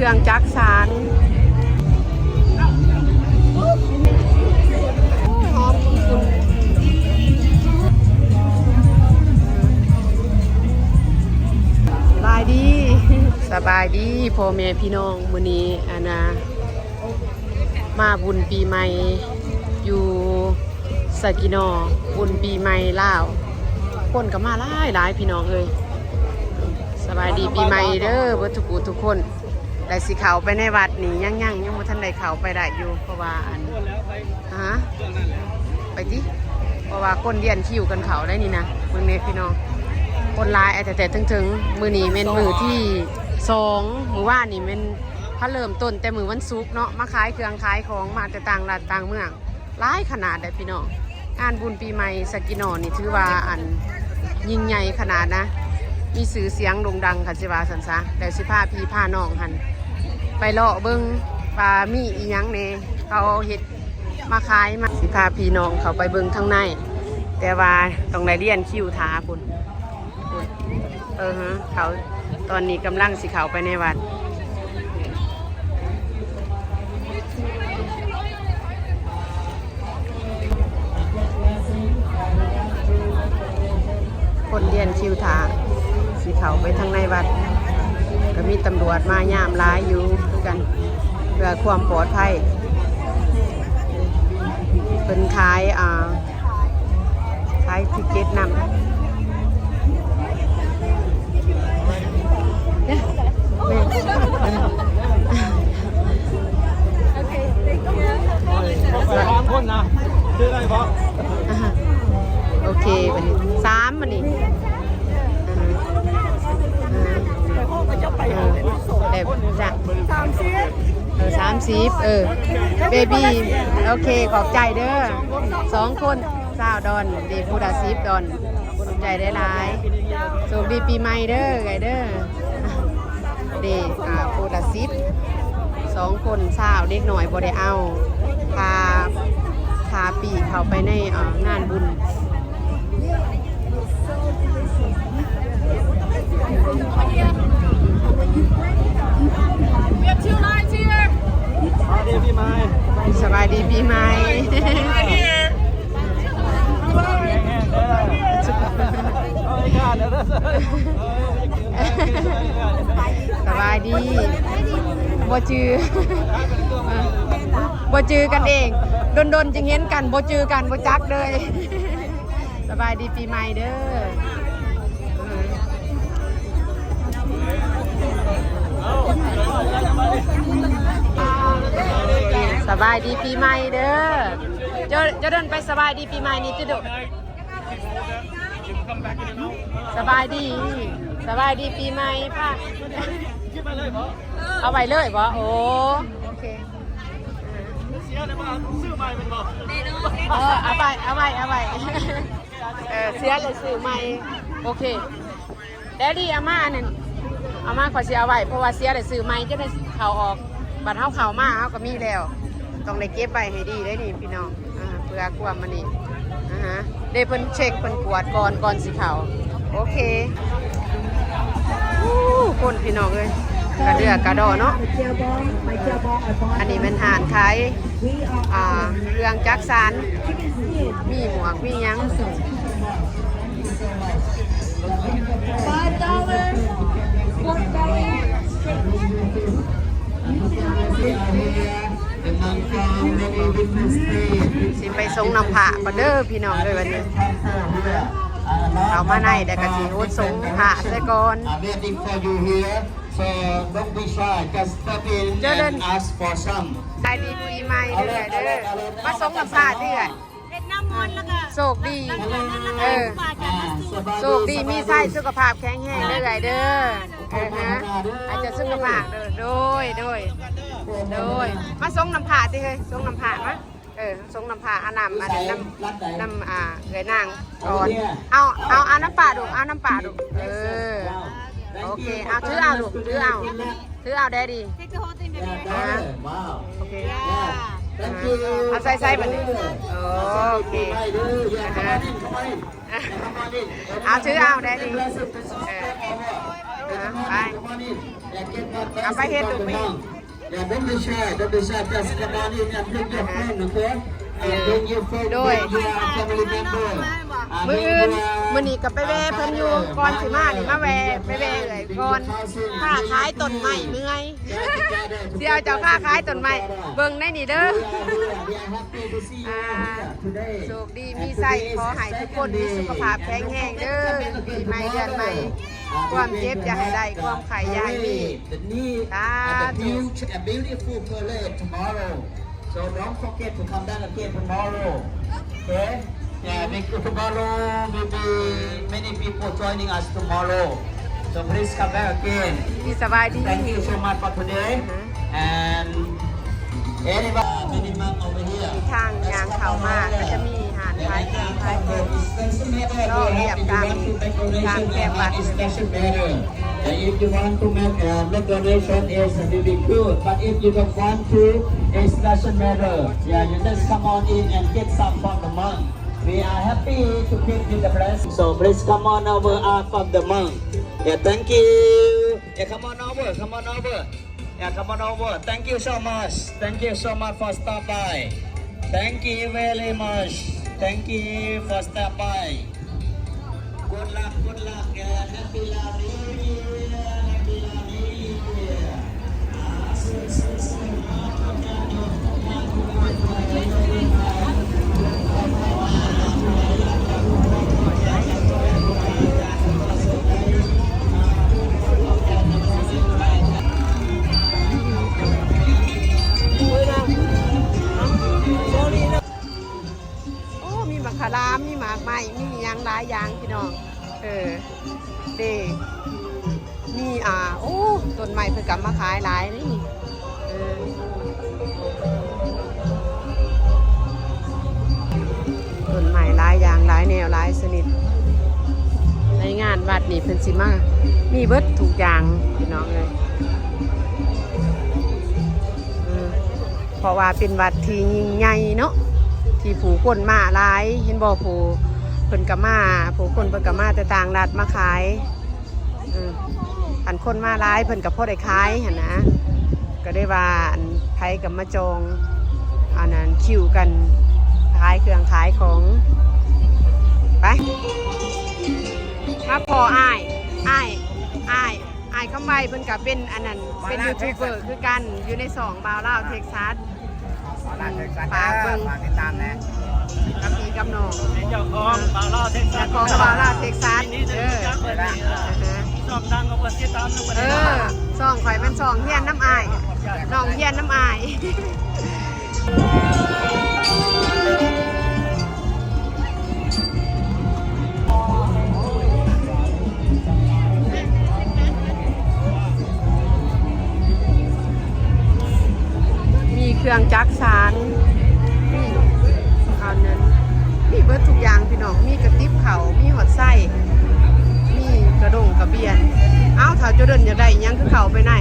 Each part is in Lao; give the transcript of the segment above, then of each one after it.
ເຄື່ອງຈັກສານ ຫອມອຸ່ນໆ ສະບາຍດີ ສະບາຍດີພໍ່ແມ່ພີ່ນ້ອງ ມື້ນີ້ອັນນ່າ ມາບຸນປີໃໝ່ຢູ່ສະກິນໍ ບຸນປີໃໝ່ລາວ ຄົນກໍມາຫຼາຍໆ ພີ່ນ້ອງເອີຍ. ສະບາຍດີປີໃໝ່ເດີ ເບິດທຸກຜູ້ທຸກຄົນ. ແລະ ຊິເຂົ້າໄປໃນວັດນີ້ ຍັງໆ ຍັງບໍ່ທັນໄດ້ເຂົ້າໄປໄດ້ຢູ່ ເພາະວ່າອັນ ຮະ ໄປຕິ ເພາະວ່າຄົນລຽນຄິວກັນເຂົ້າໄດ້ນີ້ນະ. ເບິ່ງແດ່ພີ່ນ້ອງ ຄົນຫຼາຍແທ້ໆ ເຖິງໆ. ມື້ນີ້ແມ່ນມື້ທີສອງ ມື້ວານນີ້ແມ່ນ ພະເລີ່ມຕົ້ນແຕ່ມື້ວັນສຸກເນາະ ມາຂາຍເຄື່ອງຂາຍຂອງ ມາແຕ່ຕ່າງລັດຕ່າງເມືອງ ຫຼາຍຂະໜາດເດ້ພີ່ນ້ອງ. ງານບຸນປີໃໝ່ສະກິນໍນີ້ ຖືວ່າອັນຍິ່ງໃຫຍ່ຂະໜາດນະ ມີຊື່ສຽງໂດ່ງດັງ ຄັນຊິວ່າຊັ້ນຊະ. ແລ້ວຊິພາພີ່ພານ້ອງຫັ້ນໄປເລາະເບິ່ງວ່າມີອີ່ຫຍັງແດ່ ເຂົາເຮັດມາຂາຍມາ ຊິພາພີ່ນ້ອງເຂົ້າໄປເບິ່ງທາງໃນ ແຕ່ວ່າຕ້ອງໄດ້ລຽນຄິວຖ້າພຸ້ນ. ເອີ ເຂົ້າ ຕອນນີ້ກຳລັງຊິເຂົ້າໄປໃນວັດ ຄົນລຽນຄິວຖ້າຊິເຂົ້າໄປທາງໃນວັດ ກໍມີຕຳຫຼວດມາຍາມຫຼາຍຢູ່ຄືກັນ ເພື່ອຄວາມປອດໄພ. ເພິ່ນຂາຍ ອ່າ ຂາຍທິກເກັດນຳ. ສາມຄົນນະ ຊື້ໄດ້ບໍ່? ໂອເຄ ບັດນີ້ ສາມ ບັດນີ້ ອ່າ ອ່າ ແບບຈະ ສາມສິບ ເອີ ສາມສິບ ເອີ ເບບີ ໂອເຄ ຂອບໃຈເດີ ສອງຄົນ ຊາວດອນ ເດ ຜູ້ລະສິບດອນ ຂອບໃຈຫຼາຍໆ ໂຊກດີປີໃໝ່ເດີ ເອື້ອຍເດີ ເດ ອ່າ ຜູ້ລະສິບ ສອງຄົນ ຊາວ ເດັກນ້ອຍບໍ່ໄດ້ເອົາ ຄ່າ ຄ່າປີ້ເຂົ້າໄປໃນ ອ່າ ງານບຸນ. ສະບາຍດີປີໃໝ່ ສະບາຍດີປີໃໝ່ ສະບາຍດີ ບໍ່ຈື່ ບໍ່ຈື່ກັນເອງ ດົນໆ ຈຶ່ງເຫັນກັນ ບໍ່ຈື່ກັນ ບໍ່ຈັກເລີຍ. ສະບາຍດີປີໃໝ່ເດີ ສະບາຍດີປີໃໝ່ເດີ ເຈົ້າ ເຈົ້າເດີນໄປສະບາຍດີປີໃໝ່ນີ້ຕິ ສະບາຍດີ ສະບາຍດີປີໃໝ່ ພາ ເອົາໄວ້ເລີຍບໍ່? ໂອ້ ໂອເຄ ເອີ ເອົາໄວ້ ເອົາໄວ້ ເອົາໄວ້ ເອີ ເສຍແລ້ວຊື້ໃໝ່ ໂອເຄ ແດດດີ້ ເອົາມາອັນນັ້ນ ເອົາມາ ຂ້ອຍຊິເອົາໄວ້ ເພາະວ່າເສຍແລ້ວຊື້ໃໝ່ ຈະໄດ້ເຂົ້າອອກ ບັດເຮົາເຂົ້າມາ ເຮົາກໍມີແລ້ວ ຕ້ອງໄດ້ເກັບໄວ້ໃຫ້ດີເດ້ນີ້ພີ່ນ້ອງ ອ່າ ເພື່ອຄວາມອັນນີ້ ອ່າຮະ ເດ້ ເພິ່ນເຊັກ ເພິ່ນກວດກ່ອນ ກ່ອນຊິເຂົ້າ ໂອເຄ ໂອ້ ຄົນພີ່ນ້ອງເອີຍ ກະເດືອກະດໍເນາະ ອັນນີ້ແມ່ນຮ້ານຂາຍ ອ່າ ເຄື່ອງຈັກສານ ມີໝວກ ມີຫຍັງ. ຊິໄປສົງນ້ຳພະກ່ອນເດີພີ່ນ້ອງເອີຍ ບັດນີ້ເຂົ້າມາໃນ ແລ້ວກໍຊິໂຫດສົງພະໃສ່ກ່ອນ ເຈົ້າເດີນ ສະບາຍດີປີໃໝ່ເດີ ມາສົງນ້ຳພະເດີ ເຮັດນ້ຳມົນແລ້ວກໍໂຊກດີ ເອີ ໂຊກດີມີໄຊ ສຸຂະພາບແຂງແຮງເດີເອື້ອຍເດີ ເອີ ອາດຈະສຸຂະພາບເດີ ໂດຍ ໂດຍ ໂດຍ ມາສົງນ້ຳພະຕິເຮີ້ຍ ສົງນ້ຳພະມາ ເອີ ສົງນ້ຳພະ ເອົານ້ຳ ອັນນັ້ນ ນ້ຳ ນ້ຳ ອ່າ ເອື້ອຍນາງກ່ອນ ເອົາ ເອົາ ເອົານ້ຳປາດູກ ເອົານ້ຳປາດູກ ເອີ ໂອເຄ ເອົາ ຖືເອົາລູກ ຖືເອົາ ຖືເອົາແດດດີ້ Take the whole thing, baby. ອ່າ ໂອເຄ ເອົາໃສ່ ໃສ່ບັດນີ້ ໂອເຄ ອ່າ ເອົາ ຖືເອົາແດດດີ້ ເອີ ອ່າ ໄປ ເອົາໄປເຮັດໂລດມີ. Yeah, don't be shy, don't be shy. Just come on in and bring your friend, okay? And bring your friend, ໂດຍ bring your family member. ມື້ອື່ນ ມື້ນີ້ກໍໄປແວ່ເພິ່ນຢູ່ ກ່ອນຊິມານີ້ມາແວ່ ໄປແວ່ເອື້ອຍກ່ອນ ຄ້າຂາຍຕົ້ນໄມ້ເມື່ອຍ ຊິເອົາເຈົ້າຄ້າຂາຍຕົ້ນໄມ້ ເບິ່ງໃນນີ້ເດີ. ໂຊກດີມີໄຊ ຂໍໃຫ້ທຸກຄົນມີສຸຂະພາບແຂງແຮງເດີ ປີໃໝ່ເດືອນໃໝ່ ຄວາມເຈັບຢ່າໃຫ້ໄດ້ ຄວາມໄຂ້ຢ່າໃຫ້ມີ ສາທຸ. So don't forget to come back again tomorrow. Okay? Yeah, we, tomorrow will be many people joining us tomorrow. So please come back again. ສະບາຍດີ Thank you so much for today. And anybody, minimum over here. ທາງຍ່າງເຂົ້າມາກໍຈະມີຮ້ານຂາຍເຄື່ອງຂາຍຂອງ ລອງຮຽບຕາມ ຕາມແຄມວັດ. And if you want to make, uh, make donation, is really good. But if you don't want to, it doesn't matter. Yeah, you just come on in and get some from the monk. We are happy to give you the blessing. So please come on over, uh, from the monk. Yeah, thank you. Yeah, come on over, come on over. Yeah, come on over. Thank you so much. Thank you so much for stop by. Thank you very much. Thank you for stop by. Good luck, good luck, and happy Lao New Year, happy Lao New Year. ໂອ້ ມີໝາກຂາລາມ ມີໝາກໄມ້ ມີຫຍັງຫຼາຍຢ່າງພີ່ນ້ອງ. ເອີ ເດ້ ມີ ອ່າ ໂອ້ ຕົ້ນໄມ້ເພິ່ນກໍເອົາມາຂາຍຫຼາຍນີ້. ເອີ ຕົ້ນໄມ້ຫຼາຍຢ່າງ ຫຼາຍແນວ ຫຼາຍຊະນິດ. ໃນງານວັດນີ້ເພິ່ນຊິມາມີເບິດທຸກຢ່າງ ພີ່ນ້ອງເອີຍ. ເອີ ເພາະວ່າເປັນວັດທີ່ຍິ່ງໃຫຍ່ເນາະ ທີ່ຜູ້ຄົນມາຫຼາຍ ເຫັນບໍ່? ຜູ້ເພິ່ນກໍມາ ຜູ້ຄົນເພິ່ນກໍມາແຕ່ຕ່າງລັດມາຂາຍ. ເອີ ຄັນຄົນມາຫຼາຍເພິ່ນກໍພໍໄດ້ຂາຍຫັ້ນນະ ກໍໄດ້ວ່າ ອັນ ໃຜກໍມາຈອງ ອັນນັ້ນ ຄິວກັນຂາຍເຄື່ອງຂາຍຂອງ. ໄປ ມາພໍ້ອ້າຍ ອ້າຍ ອ້າຍ ອ້າຍຄຳໄວ ເພິ່ນກໍເປັນ ອັນນັ້ນ ເປັນຢູທູບເບີຄືກັນ ຢູ່ໃນຊ່ອງບ່າວລາວເທັກຊັສ. ຝາກເບິ່ງ ຝາກຕິດຕາມແດ່ ກັບພີ່ກັບນ້ອງ ເປັນເຈົ້າຂອງບ່າວລາວເທັກຊັສ ເຈົ້າຂອງບ່າວລາວເທັກຊັສ ເອີ ຊ່ອງດັງກໍເປີດຕິດຕາມນຳກັນ ເອີ ຊ່ອງຂ້ອຍແມ່ນຊ່ອງຮຽນນຳອ້າຍ ນ້ອງຮຽນນຳອ້າຍ. ມີເຄື່ອງຈັກສານ ມີອັນນັ້ນ ມີເບິດທຸກຢ່າງພີ່ນ້ອງ ມີກະຕິບເຂົ້າ ມີຮອດໄຊ ມີກະດົງກະບຽນ. ເອົ້າ ຖ້າເຈົ້າເດີນຢາກໄດ້ຫຍັງຄືເຂົ້າໄປໃນ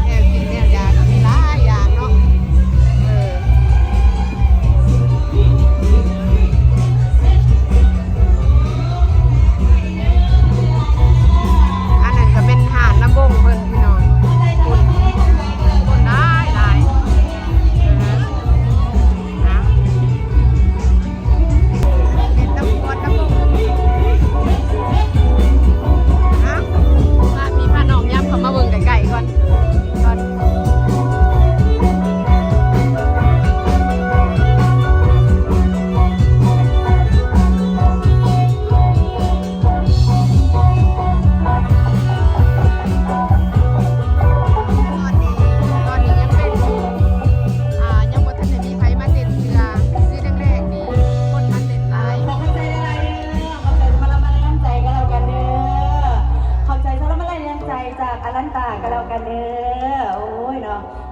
ແນວກິນແນວຢາກະມີຫຼາຍຢ່າງເນາະ ເອີ ອັນນັ້ນກະເປັນຮ້ານລຳວົງເພິ່ນພີ່ນ້ອງ ຄົນ ຄົນຫຼາຍຫຼາຍ ເອີ ນະ. ເປັນຕຳຫຼວດນະ ເອົ້າ ພາພີ່ພານ້ອງຍາມເຂົ້າມາເບິ່ງໃກ້ໆກ່ອນ ກ່ອນ. ຕອນນີ້ ຕອນນີ້ຍັງເປັນ ອ່າ ຍັງບໍ່ທັນໄດ້ມີໃຜມາເຕັ້ນເທື່ອ ຄືແລງໆນີ້ຄົນມາເຕັ້ນຫຼາຍ. ຂອບໃຈຫຼາຍໆເດີ ຂອບໃຈສຳລັບແຮງໃຈກໍແລ້ວກັນເດີ ຂອບໃຈສຳລັບແຮງໃຈຈາກອາລັນຕາກໍແລ້ວກັນເດີ. ໂອ້ຍເນາະ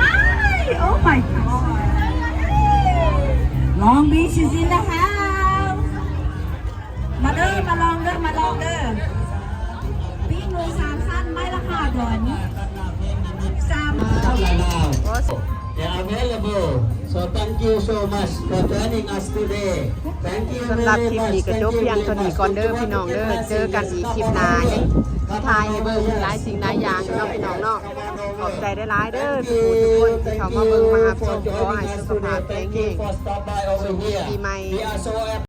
Hi! Oh my God! Long Beach is in the house! ມາເດີ ມາລອງເດີ ມາລອງເດີ ປີ້ງໝູສາມຊັ້ນ ໄມ້ລະຫ້າດອນ ສາມ They are available. So thank you so much for joining us today. Thank you very much. ສຳລັບຄລິບນີ້ກໍຈົບພຽງເທົ່ານີ້ກ່ອນເດີພີ່ນ້ອງເດີ. ເຈີກັນອີກຄລິບໜ້າ ຍັງຊິຖ່າຍໃຫ້ເບິ່ງຫຼາຍສິ່ງຫຼາຍຢ່າງເນາະພີ່ນ້ອງເນາະ. ຂອບໃຈຫຼາຍໆເດີ ທຸກຜູ້ທຸກຄົນທີ່ເຂົ້າມາເບິ່ງມາຮັບຊົມ. ຂໍໃຫ້ສຸຂະພາບແຂງແຮງ ໂຊກດີປີໃໝ່.